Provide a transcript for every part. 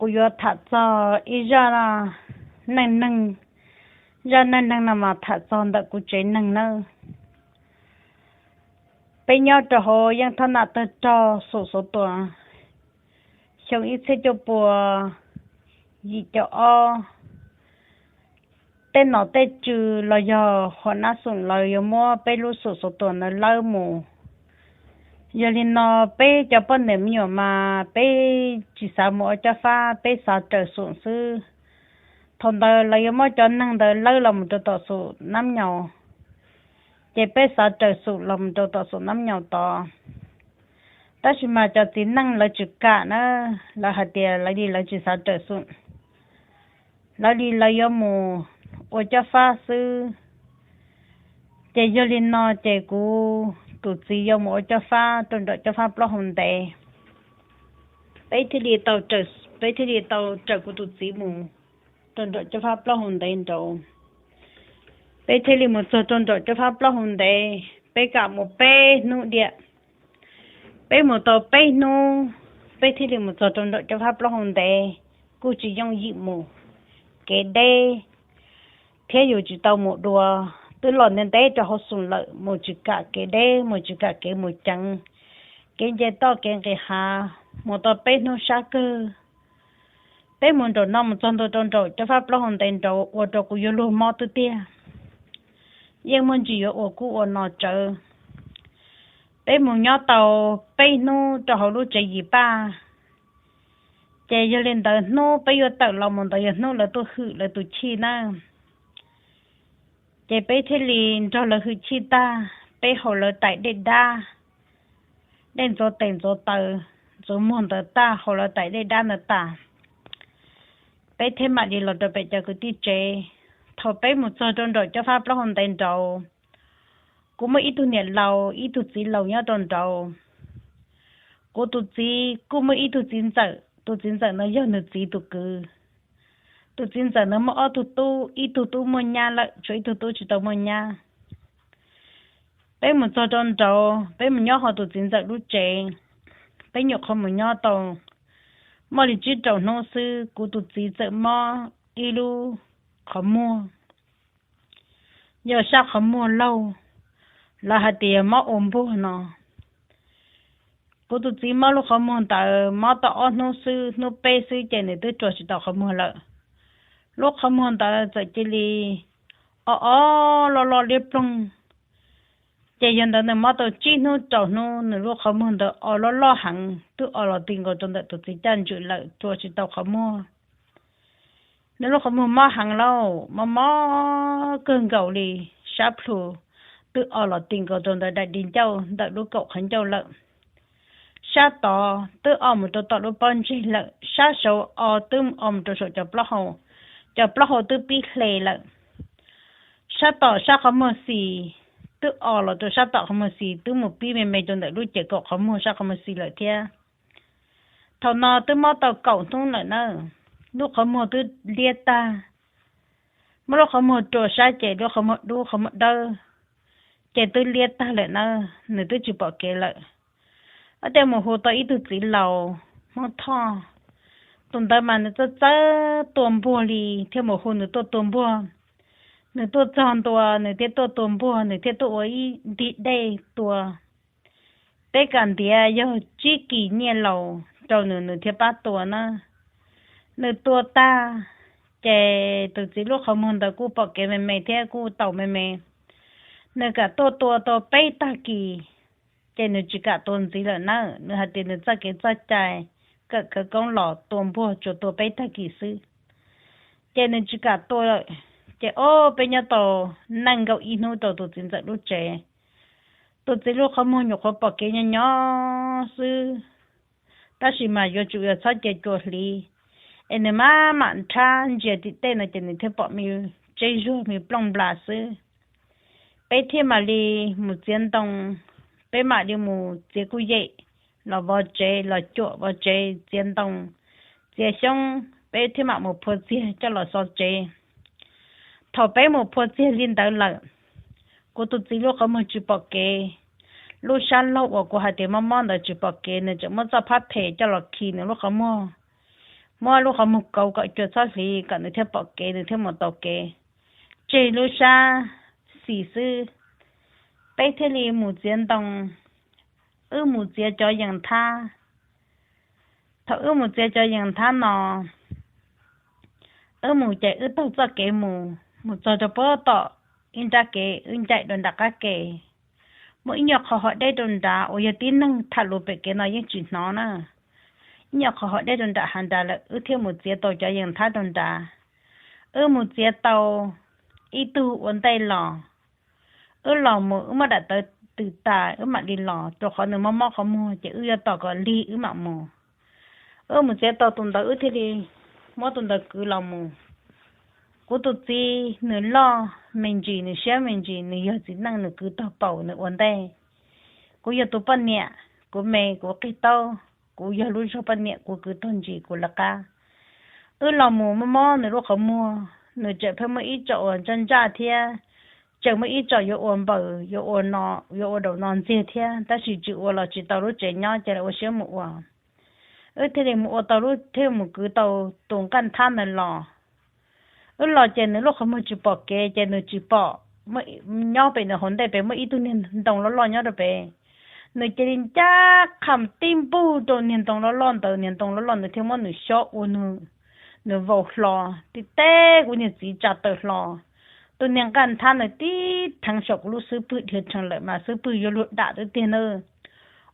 Kuv yuav tham txog ib zaj neej neeg. Zaj neej neeg no mas tham txog ntawm kuv tsev neeg nawb. Peb nyob rau hauv yeej thoj nam tawg rog xum xuv tuam, xyoo ib txhiab cuaj pua yim caum ob. Tej nom tej tswv los yog huam nab xum lawv yuav muab peb lub xum xuv tuam ntawd lawb mus. Yog li no, peb cov poj niam me nyuam mas peb tsis xav mus ua cob fab, peb xav raws xum xwb. Thaum ntawd lawv yuav muab cov neeg ntawd lawb los mus rau tom xum nab nyaus, ces peb xav raws xum los mus rau tom xum nab nyaus tod. Tab sis mas cov txiv neej lawv tsis kam na, lawv hais tias lawv li lawv tsis xav raws xum, lawv li lawv yuav mus ua cob fab xwb. Ces yog li no ces kuv tus txiv yuav mus ua cob fab rau nram cob fab plaub hau ntev. Peb thiaj li tau, peb thiaj li tau raws kuv tus txiv mus rau nram cob fab plaub hau ntev nraud. Peb thiaj li mus txog rau nram cob fab plaub hau ntev, peb kam mus peb hnub diam. Peb mus tau peb hnub, peb thiaj li mus txog rau nram cob fab plaub hau ntev, kuj tsis yooj yim mus, kev deb, thiab yus tsis tau mus dua. Twb los ntev ntev rau hauv xum lawm, mus tsis kam kev deb, mus tsis kam kev mus ceev, kev nce toj kev nqis hav, mus tau peb hnub sab kawg. Peb mus nraum no mus txog ntua rau nraum cob fab plaub hau ntev nraud ua rau kuv yuav luag mob twb tiag, yeej muaj ntsis yuav ua kub ua no tsawv. Peb mus nyob tau peb hnub rau hauv lub tsev yim paj, ces yog li ntawd hnub peb yuav tawm los mus ntawd yog hnub lawv tuaj hwm lawv tus chij na. Ces peb thiaj li nrog lawv hwm chij tag, peb haus lawv tais dej dab, dej ntxuav tes ntxuav taw, ntxuav muag ntawd tag, haus lawv tais dej dab ntawd tas, peb thiaj mam li los rau pem cov kwv tij tsev. Thaum peb mus txog rau nraum cob fab plaub hau ntev nraud, kuv muaj ib tug niam laus ib tug txiv laus nyob rau nraud. Kuv tus txiv kuj muaj ib tug txiv ntxawm, tus txiv ntxawm ntawd yog nws txiv tus kwv. Tus txiv ntxawm ntawd muaj ob tug tub, ib tug tub muaj nyab lawm, tshuav ib tug tub tsis tau muaj nyab. Peb mus txog rau nraud, peb mus nyob hauv tus txiv ntxawm lub tsev. Peb nyuam qhuav mus nyob tau muaj li tsib rau hnub xwb, kuv tus txiv txawm mob ib lub qhov muag, yog sab qhov muag laug, lawv hais tias yog mob ua npuag no. Kuv tus txiv mob lub qhov muag ntawd mob tau ob hnub xwb, hnub peb xwb ces nws twb rua tsis tau qhov muag lawm. Lub qhov muag ntawd txawm cia li o o loj loj liab ploog. Ces yog ntawd nws mob tau tsib hnub rau hnub, nws lub qhov muag ntawd o loj loj heev, twb o los ti nkaus rau ntawm tus txiv caj ntswg lawm, rua tsis tau qhov muag. Nws lub qhov muag mob heev lauj, mob mob kawg nkaus li, sab plhu twb o los ti nkaus rau ntawm daim di ncauj ntawm lub kaum qhov ncauj lawm. Sab tod twb o mus rau tom lub pob ntseg lawm, sab saud o twb o mus rau saum cov plaub hau, cov plaub hau twb pib hle lawm. Sab tom sab qhov muag xis twb o los rau sab tom qhov muag xis twb mus pib me me rau ntawm lub ces kaum qhov muag sab qhov muag xis lawm thiab. Thaum no twb mob tau kaum hnub lawm na, lub qhov muag twb liab tag. Muab lub qhov muag rua sab ces lub qhov muag dub qhov muag dawb, ces twb liab tag lawm na, nws twb tsis pom kev lawm. Ob tias mus hu tau ib tug txiv laus Hmoob Thoj, tus ntawd mas nws txawj txawj tua npuag li, thiaj mus hu nws tuaj tua npuag. Nws tuaj txog ntua nws thiaj tuaj tua npuag, nws thiaj tuaj ua ib ntig dej tua. Peb kam ntiav yog tsib kis nyiaj laus rau nws, nws thiaj pab tua na. Nws tua tag, ces tus txiv lub qhov muag ntawd kuj pom kev me me thiab kuj taus me me. Nws kam tuaj tua tau peb tag kis, ces nws tsis kam tua ntxiv lawm na. Nws hais tias nws txoj kev txoj cai kawm khawv koob los tua npuag tsuas tua peb tag kis xwb, ces nws tsis kam tua lawm. Ces ob peb nyob tau nees nkaum ib hnub rau tus txiv ntxawm lub tsev. Tus txiv lub qhov muag nyuam qhuav pom kev nyob nyob xwb, tab sis mas yuav tsum yog txhob cia cua hliv, es nws mam mam nrhab ntsia tim tej no ces nws thiaj pom me tseb zuag me plooj nplas xwb. Peb thiaj mam li mus txiav ntoo, peb mam li mus txiav kuj yem, los vov tsev, los cuam vov tsev, txiav ntoo, txiav xyoob, peb thiaj mam mus phua txiag coj los xov tsev. Thaum peb mus phua txiag li ntawd lawm, kuv tus txiv lub qhov muag tsis pom kev. Lub sab laug uas kuv hais tias mob mob ntawd tsis pom kev, nws tseem muab txoj phab phem coj los khi nws lub qhov muag. muab lub qhov muag kauv kom cua txhob hliv kom nws thiaj pom kev, nws thiaj mus tau kev. Tseg lub sab xis xwb, peb thiaj li mus txiav ntoo. Wb mus txiav cov yees nthab. Thaum wb mus txiav cov yees nthab no, wb mus ces wb taug txoj kev mus, mus txog rau puag tom ib nrab kev, wb ncaim rau nram qab kev. Muaj ib nyuag qhov hav deb rau nrad uas yog tib neeg tham lus pem kev no yeej tsis hnov na. Ib nyuag qhov hav deb rau nram hav nrad lawm, wb thiaj mus txiav tau cov yees nthab rau nrad. Wb mus txiav tau ib tug ua ntej los. Wb los mus wb muab daim tawv tws tas wb mam li los, rau qhov nws mob mob qhov muag ces wb yuav tos kom lig wb mam mus. Wb mus txiav tau tus ntawd wb thiaj li muab tus ntawd kwv los mus. Kuv tus txiv nws loj me ntsis, nws siab me ntsis, nws yog txiv neej, nws kwv tog paum nws ua ntej. Kuv yog tus poj niam, kuv me kuv qig taub, kuv yog lub zog poj niam kuv kwv tog ntsis kuv lawv qab. Wb los mus mob mob nws lub qhov muag, nws tseem pheej muaj ib tsom uas ntsaj ntsaj thiab, tseem muaj ib tsom yuav ua npaws, yuav ua no, yuav ua daus no ntxiag thiab, tab sis tsis ua los tsis tau lub tsev nyob ces lawv ua siab mus ua. Wb thiaj li mus ua tau lub, thiaj mus kwv tau tus nqaij nthab ntawd los. Wb los ces nws lub qhov muag tsis pom kev ces nws tsis pom, nyob pem nws hauv ntej pem muaj ib tug niag ntoo loj loj nyob rau pem. Nws cia li ncaj qha tib npuj rau niag ntoo loj loj ntawd, niag ntoo loj loj ntawd thiaj muab nws xyob ua nws, nws vau hlo, tib teb kuv niag txiv tsa taw hlo. Tus niag nqaij nthab ntawd tib theev saum kuv lub xub pwg dhia rhees lawm mas xub pwg yuav luag dam tiag tiag na.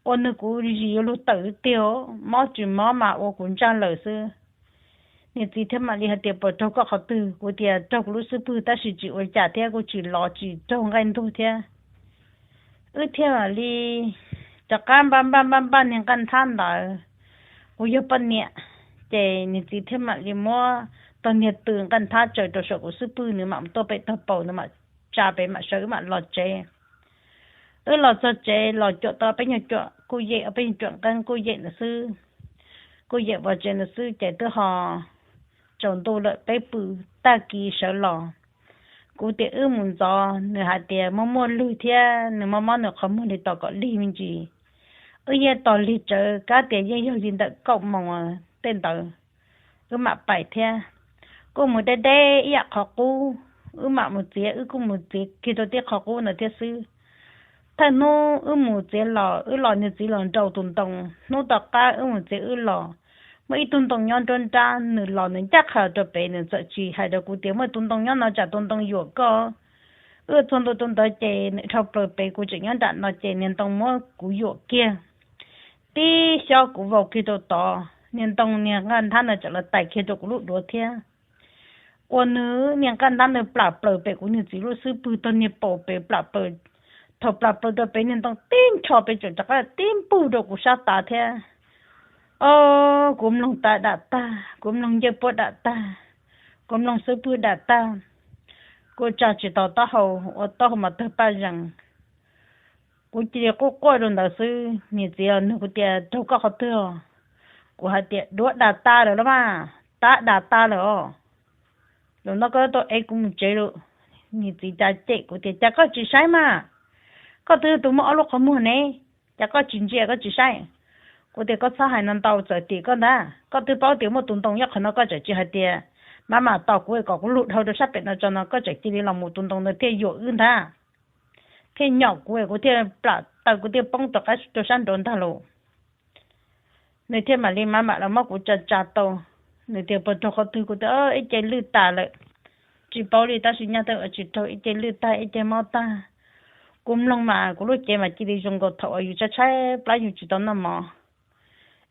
Ua nws kuv zis yuav luag tawm tiag tiag, mob tsis mob mas ua kuv ntsaj lawm xwb. Niag txiv thiaj mam li hais tias puas raug koj qhov twg, kuv tias raug kuv lub xub pwg tab sis tsis ua cas thiab kuj tsis lov tsis raug nqaij ntuag thiab. Wb thiaj mam li rov qab npaj npaj npaj npaj niag nqaij nthab ntawd. Kuv yog poj niam, ces niag txiv thiaj mam li muab tog niag tw nqaij nthab tsaws rau saum kuv xub pwg, nws mam tuaj pem tog paus, nws mam tsa pem mam sawv wb mam los tsev. Wb los txog tsev los cuam tau ob peb nyuag cuam kuj yem, ob peb nyuag cuam nqeeb kuj yem ntawd xwb. Kuj yem pov tsev ntawd xwb ces twb ho tsaus ntuj lawm peb pw tag kis sawv los. Kuv tias wb mus ntxov, nws hais tias muaj muaj lwg thiab nws mob mob nws qhov muag li tos kom lig me ntsis. Wb yeej tos lig tsawv kab tias yeej yog li ntawm kaum moos tej ntawd, wb mam pais thiab. Kuj mus deb deb ib yam qhov qub, wb mam mus txiav, wb kuj mus txiav kiag rau tib qhov qub ntawd thiab xwb. Thawj hnub wb mus txiav los, wb los niag txiv los nraus tus ntoo. Hnub tom qab wb mus txiav wb los, muaj ib tug ntoo nyob nruab nrab, nws los nws ncaj qha rau pem, nws txawm tsis hais rau kuv tias muaj tus ntoo nyob no tsam tus ntoo yuam koj. Wb txog ntua rau ntawd ces nws dhau plaws pem, kuv tseem nyob nram no ces niag ntoo muab kuv yuam kiag, tib xyob kuv vau kiag rau tod, niag ntoo niag nqaij nthab ntawd tseem los tais kiag rau kuv lub duav thiab. Ua nws niag nqaij nthab ntawd plam plaws pem kuv niag txiv lub xub pwg, tog niag paus pem plam plaws. Thaum plam plaws rau pem niag ntoo tib nrho pem tseem rov qab tib npug rau kuv sab tav thiab. O, kuv mloog tav dam tag, kuv mloog ncej puab dam tag, kuv mloog xub pwg dam tag. Kuv tsa tsis tau taub hau, ua taub hau mas tawg paj zees. Kuv cia li quaj quaj rau ntawd xwb, niag txiv nug kuv tias raug koj qhov twg. Kuv hais tias duav dam tag lawm los mas, tav dam tag lawm os. Zaum no koj tau ev kuv mus tsev lawm. Niag txiv cav cem kuv tias cas koj tsis saib mas, koj twb tus muaj ob lub qhov muag ne, cas koj tsis ntsia koj tsis saib. Kuv tias koj txhob hais no ntau, txawm tim koj ntag, koj twb paub tias muaj tus ntoo nyob qhov no koj tseem tsis hais tias mab mam tos kuv kom kuv lug dhau rau sab pem no tso no, koj tseem cia li los mus, tus ntoo ntawd thiaj yuam wb ntag, thiaj nyom kuv, kuv thiaj plam taw kuv thiaj poob rov qab rau sab nraud ntag lauj. Nws thiaj mam li mab mam los muab kuv tsa tsa tau. Nws tias puas raug qhov twg, kuv tias ib ce lwj tas lawm. Tsis paub li tab sis nyaj tau tsis raug, ib ce lwj tag ib ce mob tag. Kuv mloog mas kuv lub cev mas cia li zoo nkaus thaum uas yus tshaib tshaib plab yus tsis tau noj mov,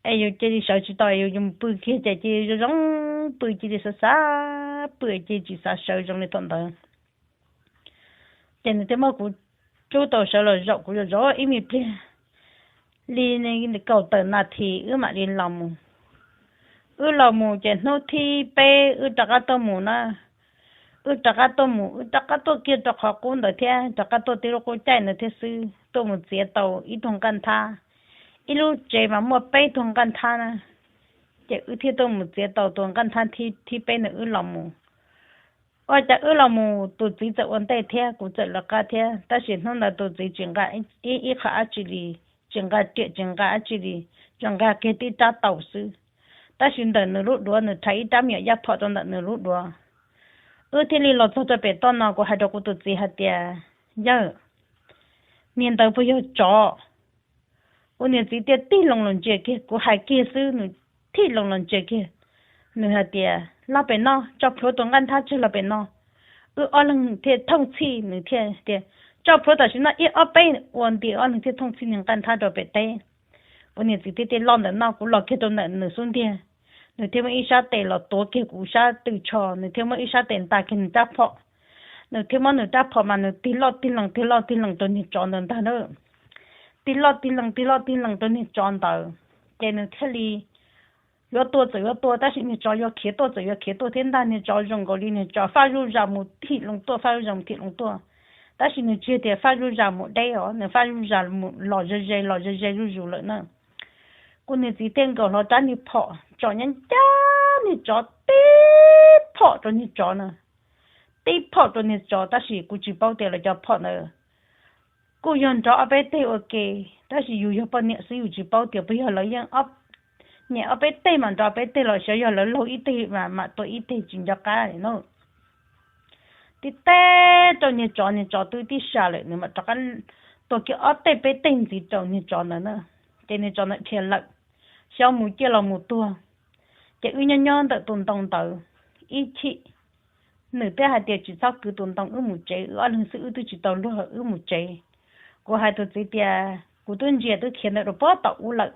es yus cia li sawv tsis tau, yus mus pw kiag ces cia li zoo zoo pw, cia li xav xav pw, cia li tsis xav sawv zoo li thaum ntawd. Ces nws thiaj muab kuv rub tau sawv los zaum kuv zov zov ib me pliag li kaum tawm nas this wb mam li los mus. Wb los mus ces hnub thib peb wb rov qab tuaj mus na. Wb rov qab tuaj mus, wb rov qab tuaj kiag rau qhov qub ntawd thiab, rov qab tuaj tib lub qub caij ntawd thiab xwb, tuaj mus txiav tau ib tug nqaij nthab. Ib lub tsev mas muaj peb tug nqaij nthab na, ces wb thiaj tuaj mus txiav tau tus nqaij nthab thib peb ntawd wb los mus. Ua cas wb los mus tus txiv txawm ua ntej thiab kuv txawm lawv qab thiab, tab sis hnub ntawd tus txiv tsis nqa ib qho dab tsi li, tsis nqa riam tsis nqa dab tsi li, tsuas nqa kiag tib rab taus xwb. tab sis ntawm nws lub duav nws rhais ib rab me nyuam yaj phom rau ntawm nws lub duav. Wb thiaj li los txog rau pem toj no, kuv hais rau kuv tus txiv hais tias, Yawg, niag ntawd puas yog tsov? Kuv niag txiv thiaj tig loo los ntsia kiag, kuv hais kiag xwb nws tig loo los ntsia kiag. Nws hais tias, Los pem no, tso plhuav tus nqaij nthab tseg los pem no. Wb ob leeg thiaj thooj txhij, nws thiaj tias, Tso plhuav tam sim no ib ob peb. Ua nti ob leeg thiaj thooj txhij niag nqaij nthab rau pem teb. Kuv niag txiv thiaj tias, Los ntawm no. Kuv los kiag rau ntawm nws xub ntiag, nws thiaj muab ib sab tes los tuav kiag kuv sab tw tsho, nws thiaj muab ib sab tes ntas kiag nws rab phom. Nws thiaj muab nws rab phom mas nws tig loj tig lees tig loj tig lees rau niag tsov ntawd ntag na. Tig loj tig lees tig loj tig lees rau niag tsov ntawd, ces nws thiaj li yuav tua txawm yuav tua, tab sis niag tsov yuav khiav tuaj txawm yuav khiav tuaj thiab ntag. Niag tsov zoo nkaus li niag tsov faj zuj zam mus thim loo tuaj, faj zuj zam mus thim loo tuaj, tab sis nws tsis tias faj zuj zam mus deb os, nws faj zuj zam mus los ze ze los ze ze zuj zus lawm na. Kuv niag txiv thiaj nkaus hlo rab niag phom tsom nyob ncaj niag tsov, tib phom rau niag tsov na, tib phom rau niag tsov, tab sis kuv tsis paub tias lawv cov phom ntawd kuj yog nrov ob peb teg ua ke, tab sis yus yog poj niam xwb yus tsis paub tias puas yog lawv yeej nyem ob peb teg mas nrov ob peb teg los xyov yog lawv laug ib teg mas mam tua ib teg tsis nco qab no. Tib teg rau niag tsov, niag tsov twb tib sab lawm nws mam rov qab tua kiag ob teg peb teg ntxiv rau niag tsov ntawd na. Ces niag tsov ntawd dhia lawm, xyov mus ciaj los mus tuag. Ces wb nyob nyob ntawm tus ntoo ntawd ib chim, nws thiaj hais tias, Tsis txhob kwv tus ntoo, wb mus tsev. Wb ob leeg xwb wb twb tsis tau luag, wb mus tsev. Kuv hais tus txiv tias, Kuv twb ntsia twb khiav ntawd rau puag tom ub lawm.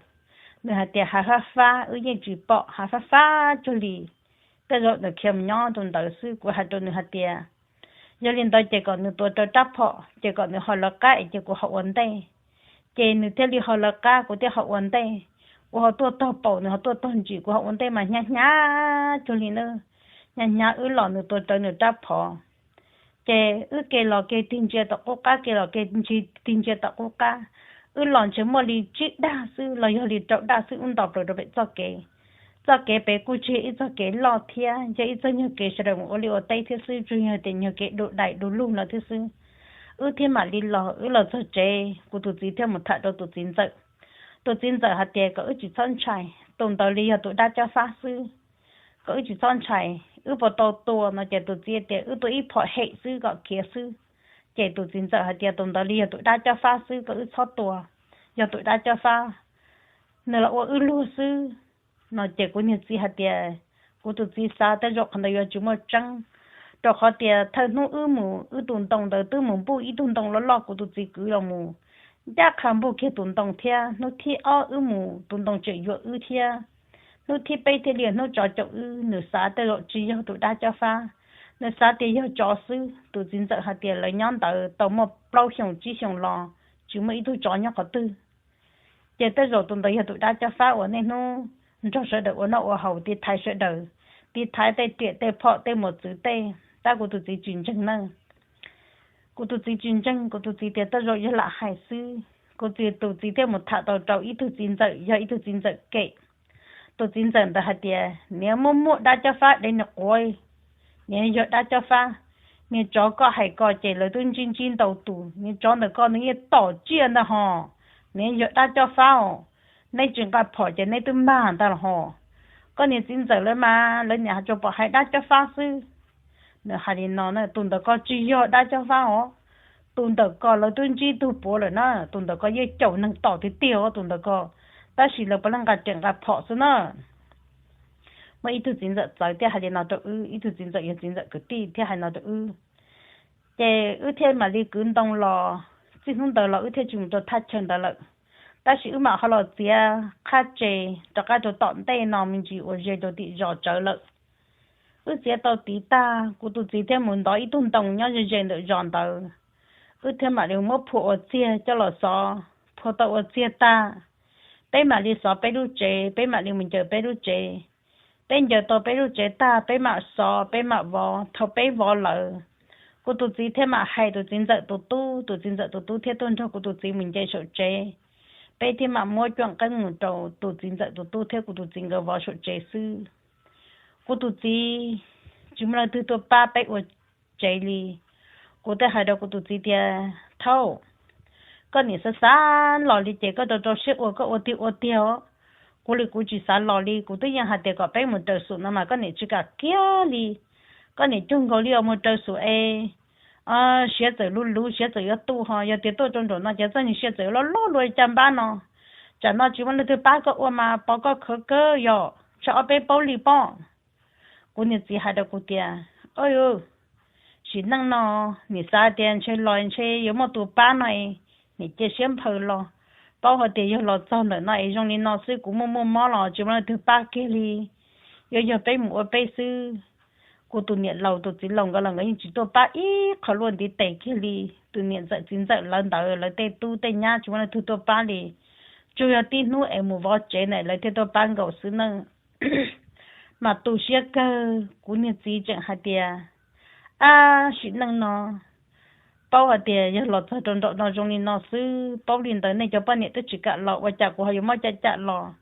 Nws hais tias, Hav fab fab, wb yeej tsis pom, hav fab fab cuag li. Tej zaum nws khiav mus nyob rau ntawd xwb. Kuv hais rau nws hais tias, Yog li ntawd ces kom nws tuav rawv rab phom, ces kom nws ho lawv qab es ces kuv ho ua ntej. Ces nws thiaj li ho lawv qab, kuv thiaj ho ua ntej. Kuv ho tuaj tog paum, nws ho tuaj tog ntsis, kuv ho ua ntej mas hnyav hnyav cuag li na. Hnyav hnyav wb los nws tuav rawv nws rab phom. Ces wb ke los ke tig ntsia tom qub qab, ke los ke tig ntsia tom qub qab. Wb los ntshe muaj li tsib dag xwb los yog li rau dag xwb, wb nto plaws rau pem txoj kev. Txoj kev pem kuj tsis yog ib txoj kev loj thiab, yog ib txoj nyuag kev sawv daws mus ua liaj ua teb thiab xwb, tsuas yog tias nyuag kev du dais du lug no thiab xwb. Wb thiaj mam li los, wb los txog tsev kuv tus txiv thiaj mus tham rau tus txiv ntxawm. Tus txiv ntxawm hais tias kom wb tsis txhob ntshai, tus ntawd li yog tus dab cob fab xwb, kom wb tsis txhob ntshai. Wb puas tau tua no ces tus txiv tias wb tua ib phom hem xwb kom khiav xwb. Ces tus txiv ntxawm hais tias tus ntawd li yog tus dab cob fab xwb, kom wb txhob tua, yog tus dab cob fab, nws los ua wb luag xwb no. Ces kuv niag txiv hais tias, kuv tus txiv xav tej zaum qhov ntawd yuav tsis muaj tseeb, rau qhov tias thawj hnub wb mus wb tus ntoo ntawd twb mus npuj ib tug ntoo loj loj, kuv tus txiv kwv los mus ncaj qha npuj kiag tus ntoo thiab. Hnub thib ob wb mus tus ntoo tseem yuam wb thiab. Hnub thib peb thiaj li hnub tsov caum wb, nws xav tej zaum tsis yog tus dab cob fab, nws xav tias yog tsov xwb. Tus txiv ntxawm hais tias lawv nyob ntawd tau muaj plaub xyoos tsib xyoos los tsis muaj ib tug tsov nyob qhov twg. Ces tej zaum tus ntawd yog tus dab cob fab uas niaj hnub nrog sawv daws ua noj ua haus, tiv thaiv sawv daws, tiv thaiv tej riam tej phom tej mos txwv tej, tab kuv tus txiv tsis ntseeg na. Kuv tus txiv tsis ntseeg, kuv tus txiv tias tej zaum yog lam hais xwb. Kuv tus txiv thiaj mus tham tau rau ib tug txiv ntxawm, yog ib tug txiv ntxawm kem. Tus txiv ntxawm ntawd hais tias, Niag muaj muaj dab cob fab dev nws quav, niag yog dab cob fab. Niag tsov koj hais ko ces lawv twb ntsib ntsib ntau tus, niag tsov ntawm ko nws yeej tom tsiaj ntag hos, niag yog dab cob fab os. Neb tsis nqa phom ces neb twb mag ntag los hos. Koj niag txiv ntxawm lawv mas lawv niam tsuas pom hais dab cob fab xwb. Nws hais li no na, tus ntawm ko tsis yog dab cob fab os. Tus ntawm ko lawv twb ntsib tug puav lawm na, tus ntawm ko yeej caum neeg tom tiag tiag os tus ntawm ko, tab sis lawv puav leej nqa riam nqa phom xwb na. Muaj ib tug txiv ntxawm txawv thiaj hais li no rau wb, ib tug txiv ntxawm yog txiv ntxawm kwv tij thiaj hais no rau wb. Ces wb thiaj mam li kwv ntoo los, txij hnub ntawd los wb thiaj tsis mus rau thaj chaw ntawd lawm. Tab sis wb mam ho los txiav qhaj tse rov qab rau tom ntej no me ntsis uas ze rau tim zos tsawv lawm. Wb txiav tau tiv tag, kuv tus txiv thiaj mus ntov ib tug ntoo nyob ze ze ntawm zos ntawd. Wb thiaj mam li muab phua ua txiag coj los xov, phua tau ua txiag tag, peb mam li xov peb lub tsev, peb mam li mus ncaws peb lub tsev. Peb ncaws tau peb lub tsev tag, peb mam xov, peb mam vov. Thaum peb vov lawm, kuv tus txiv thiaj mam hais tus txiv ntxawm tus tub, tus txiv ntxawm tus tub thiaj tuaj nrog kuv tus txiv mus nce saum tsev. Peb thiaj mam muab cuaj nqeeb mus rau tus txiv ntxawm tus tub thiab kuv tus txiv nkawd vov saum tsev xwb. Kuv tus txiv tsis muaj leej twg tuaj pab peb ua tsev li. Kuv thiaj hais rau kuv tus txiv tias, Thaub, koj niam xav xav los li ces koj rau rau siab ua, koj ua tiag ua tiag os. Kuv li kuv tsis xav los li, kuv twb yeej hais tias kom peb mus raws xum no mas koj niam tsis kam kiag li. Koj niam cuag nkaus li uas mus raws xum es siav txawm luv luv, siav txawm yuav tu ho, yog tias tuaj rau nraum no ces txoj niag siav txawm yuav loj loj luaj li caj npab no. Tsam no tsis muaj leej twg pab koj ua mas pov koj khawv kawg yog tsha ob peb paub li pob. Kuv niag txiv hais rau kuv tias, Sim neej no, nim xav tias ntshe los ntshe yuav muaj tus pab no, nim cia siab nphaws los. Paub hais tias yog los txog ntawm no es zoo li no xwb, kuv muaj muaj mob los tsis muaj leej twg pab kiag li. Yuav yog peb mus ua peb xwb. Kuv tus niam laus tus txiv laus nkawd los nkawd yeej tsis tuaj pab ib qho luaj ntiv tes kiag li. Tus niam ntxawm txiv ntxawm lawv ntawd lawv tej tub tej nyab tsis muaj leej twg tuaj pab li. Tsuas yog tib hnub es mus vov tsev na lawv thiaj tuaj pab nkaus xwb nawb. Mas tu siab kawg, kuv niag txiv tseem hais tias, Ab, sim neej no, paub hais tias yog los txog rau nraum no zoo li no xwb, paub li ntawd nej cov poj niam twb tsis kam los, ua cas kuv ho yuav mob caj cam los?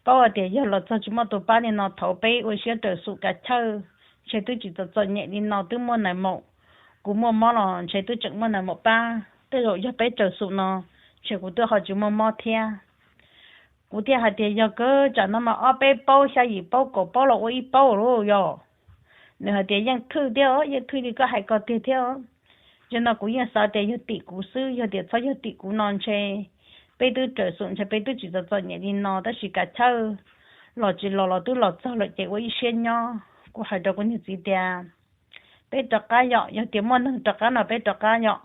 Paub hais tias yog los txog tsis muaj tus pab li no, thaum peb ua siab raws xum kav chawj, ntshe twb tsis txom txom nyem li no twb muaj nais maum. Kuv muaj mob los ntshe twb tseem muaj nais maum pab, tej zaum yog peb raws xum no, ntshe kuv twb ho tsis muaj mob thiab. Kuv thiaj hais tias, Yog kawg, tsam no mas ob peb paub, xya yim paub, kaum paub los ua ib paub lauj yog. Nws hais tias, Yeej thwj thiab, yeej thwj li koj hais ko tiag thiab. Yog no kuv yeej xav tias yog tim kuv xwb, yog tias txhob yog tim kuv no ntshe peb twb raws xum, ntshe peb twb tsis txom txom nyem li no, tab sis kav chawj, los tsis los los twb los txog lawm ces ua ib siab nyob. Kuv hais rau kuv niag txiv tias, Peb rov qab yom, yog tias muaj neeg rov qab no peb rov qab yom.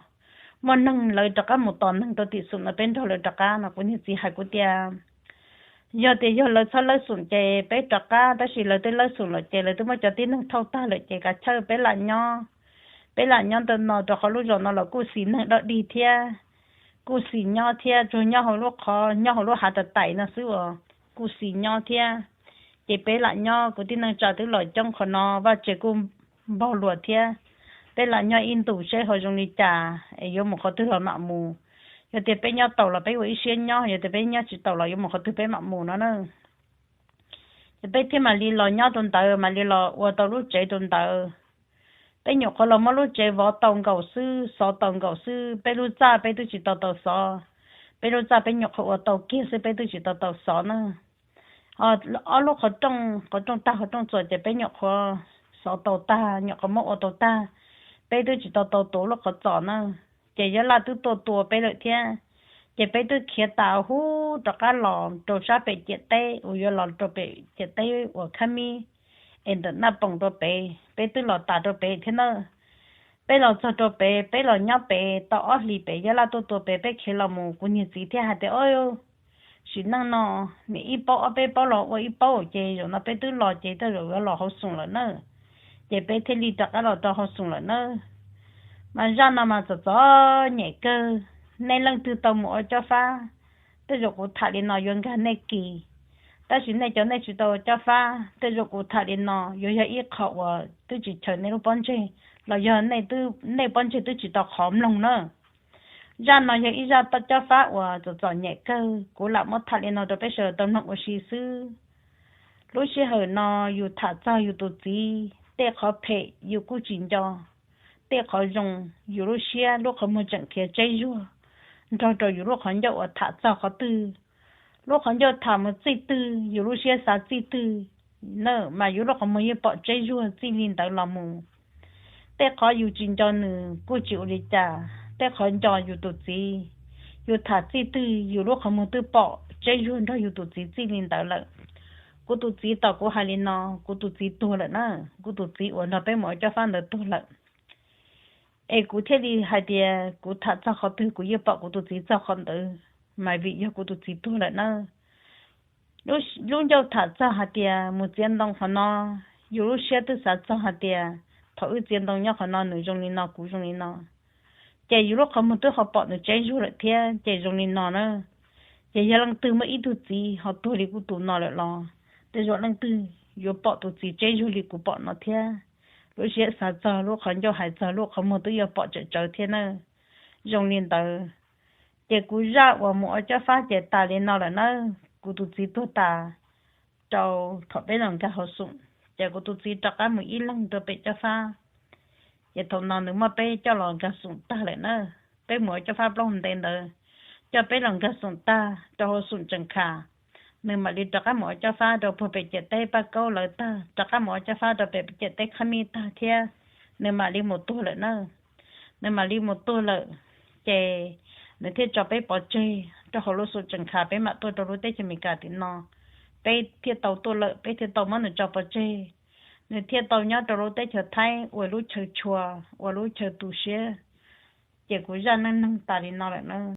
Muaj neeg lawv rov qab mus tos neeg rau tim xum no peb nrog lawv rov qab no. Kuv niag txiv hais kuv tias, Yog tias yog lawv txhob lawb xum ces peb rov qab, tab sis lawv twb lawb xum lawm ces lawv twb muab cov tib neeg thauj tag lawm ces kav chawj peb lam nyob. Peb lam nyob ntawm no rau qhov lub zos no los kuj xis neeg dawb dig thiab, kuj xis nyob thiab, tsuas nyob hauv lub qhov, nyob hauv lub hav tas tais no xwb uas kuj xis nyob thiab. Ces peb lam nyob, kuv tib neeg tsa twb los coob qhov no, vaj tse kuj npog luas thiab. Peb lam nyob ib ntus seb ho zoo li cas es yuav mus qhov twg los mam mus. Yog tias peb nyob tau los peb ua ib siab nyob, yog tias peb nyob tsis tau los yuav mus qhov twg peb mam mus no na. Ces peb thiaj mam li los nyob rau ntawd, mam li los ua tau lub tsev rau ntawd. Peb nyuam qhuav los muab lub tsev vov tau nkaus xwb, xov tau nkaus xwb, peb lub txaj peb twb tsis tau tau xov. Peb lub txaj peb nyuam qhuav ua tau kiag xwb, peb twb tsis tau tau xov na. Ob lub qhov rooj, qhov rooj tag qhov rooj txos ces peb nyuam qhuav xov tau tag, nyuam qhuav muab ua tau tag, peb twb tsis tau tau tuav lub qhov txos na. Ces Yab Laj twb tuaj tua peb lawm thiab. Ces peb twb khiav tas huv rov qab los rau sab pem ciam teb uas yuav los rau pem ciam teb uas khab mib es ntawm Naj Poos rau pem, peb twb los tas rau pem thiab na. Peb los txog rau pem, peb los nyob pem tau ob hlis pem Yab Laj tuaj tua pem, peb khiav los mus, kuv niag txiv thiaj hais tias, Sim neej no, nim ib paub ob peb paub los ua ib paub ces zaum no peb twb los ces tej zaum yuav los hauv xoom lawm na. Ces peb thiaj li rov qab los rau hauv xoom lawm na. Mas zaj no mas txom txom nyem kawg, nej leej twg tau mus ua cob fab, tej zaum kuv tham li no yuav nkag nej kis. Tab sis nej cov nej tsis tau ua cob fab, tej zaum kuv tham li no yuav yog ib qho uas twb tsis chaws nej lub pob ntseg, los yog nej pob ntseg twb tsis tau qhov mloog na. Zaj no yog ib zaj cob fab uas txom txom nyem kawg, kuv lam muab tham li no rau peb sawv daws tau mloog ua si xwb. Lub sij hawm no yus tham txog yus tus txiv, tej qhov phem yus kuj tsis nco, tej qhov zoo yus lub siab lub qhov muag tseem khiav tseb zuag nrog rau yus lub qhov ncauj uas tham txog qhov twg. Lub qhov ncauj tham mus txij twg, yus lub siab xav txij twg na, mas yus lub qhov muag yeej pom tseb zuag txij li ntawd los mus. Tej qhov yus tsis nco nws kuj tsis ua li cas, tej qhov nco yus tus txiv, yus tham txij twg yus lub qhov muag twb pom tseb zuag nrog yus tus txiv txij li ntawd lawm. Kuv tus txiv tau kuv hais li no, kuv tus txiv tuag lawm na, kuv tus txiv uas nrog peb mus ua cob fab ntawd tuag lawm. Es kuv thiaj li hais tias kuv tham txog qhov twg kuv yeej pom kuv tus txiv txog qhov ntawd, mas vim yog kuv tus txiv tuag lawm na. Lub ncauj tham txog hais tias mus txiav ntoo qhov no, yus lub siab twb xav txog hais tias thaum wb txiav ntoo nyob qhov no nws zoo li no kuv zoo li no, ces yus lub qhov muag twb ho pom nws tseb zuag lawm thiab ces zoo li no na. Ces yog leej twg muaj ib tug txiv ho tuag li kuv tus no lawm los, tej zaum leej twg yuav pom tus txiv tseb zuag li kuv pom no thiab. Lub siab xav txog lub qhov ncauj hais txog lub qhov muag twb yuav pom tsawm tsawv thiab na. Zoo li ntawd, ces kuv zaj uas mus ua cob fab ces tas li no lawm na. Kuv tus txiv tuag tas rau thaum peb los nkag hauv xoom, ces kuv tus txiv rov qab mus ib leeg rau pem cob fab. Ces thaum no nws muab peb coj los nkag xoom tag lawm na. Peb mus ua cob fab plaub ntev ntawd, coj peb los nkag xoom tag rau hauv xoom tseem khas. nws mam li rov qab mus ua cov fab rau puag pem ciam teb Paj Kaub lawv tag, rov qab mus ua cov fab rau pem ciam teb Khab Mij tag thiab, nws mam li mus tuag lawm na. Nws mam li mus tuag lawm, ces nws thiaj tso peb pov tseg rau hauv lub xu tseem kha peb mam tuaj rau lub teb chaws Amelikas tim no. Peb thiaj tau tuaj lawm, peb thiaj tau muab nws tso pov tseg. Nws thiaj tau nyob rau lub teb chaws Thaib ua lub chaw tshua, ua lub chaw tu siab. Ces kuv zaj neej neeg tas li no lawm na.